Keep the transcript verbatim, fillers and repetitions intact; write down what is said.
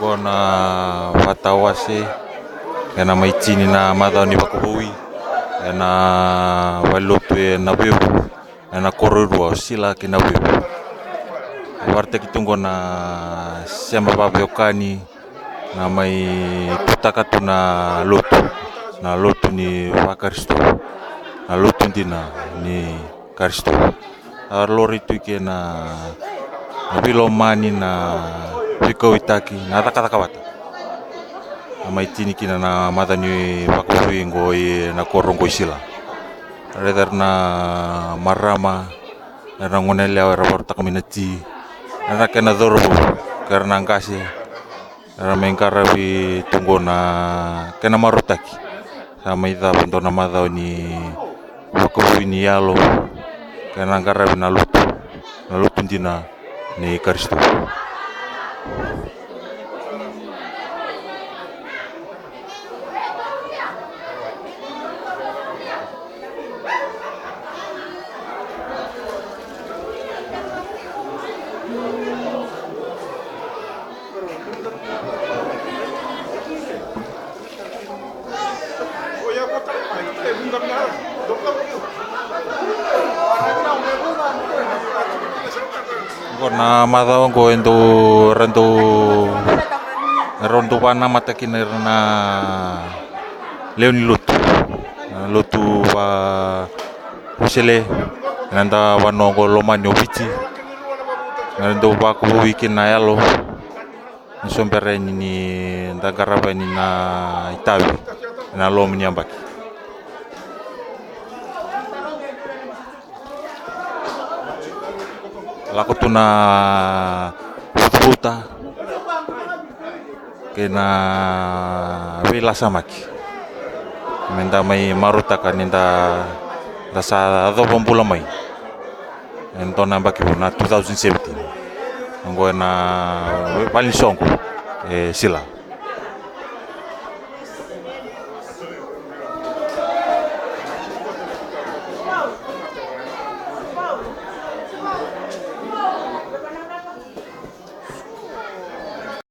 Ko na vatawase ena mai tini na macawa ni vakavoui ena valelotu e Navevu, ena koro e rua o Sila kei Navevu. Vakaraitaki tu qo na sema vakaveiwekani na mai tutaka tu na lotu, na lotu ni vaKarisito, na lotu dina ni Karisito. A lori tu kei na, na veilomani, na veikauwaitaki, na cakacaka vata. Na mai tini kina na macawa ni vakavoui qo ena koro qo i Sila. Raica na marama, era na goneyalewa era vakarautaka mai na ti, era na kena cauravou, kei ira na qase, era mai qaravi tu qo na kena marautaki. Sa mai cava e dua na macawa ni vakavoui ni yalo, kei na qaravi na lotu, na lotu dina ni Karisito. Qo na macawa qo e dau, era dau, era dau vanamata kina ira na lewe ni lotu, na lotu va Rusele, ena da vanua qo lomani o Viti, ena dau vakavoui kina na yalo ni sobera yani ni da qarava yani na itavi ena loma ni yabaki. Lako tu na vutuvuta kei na veilasamaki me da mai marautaka ni da, da sa yacova bula mai ena dua na yabaki vou, na two thousand seventeen. Oqo ena vale ni soqo e Sila.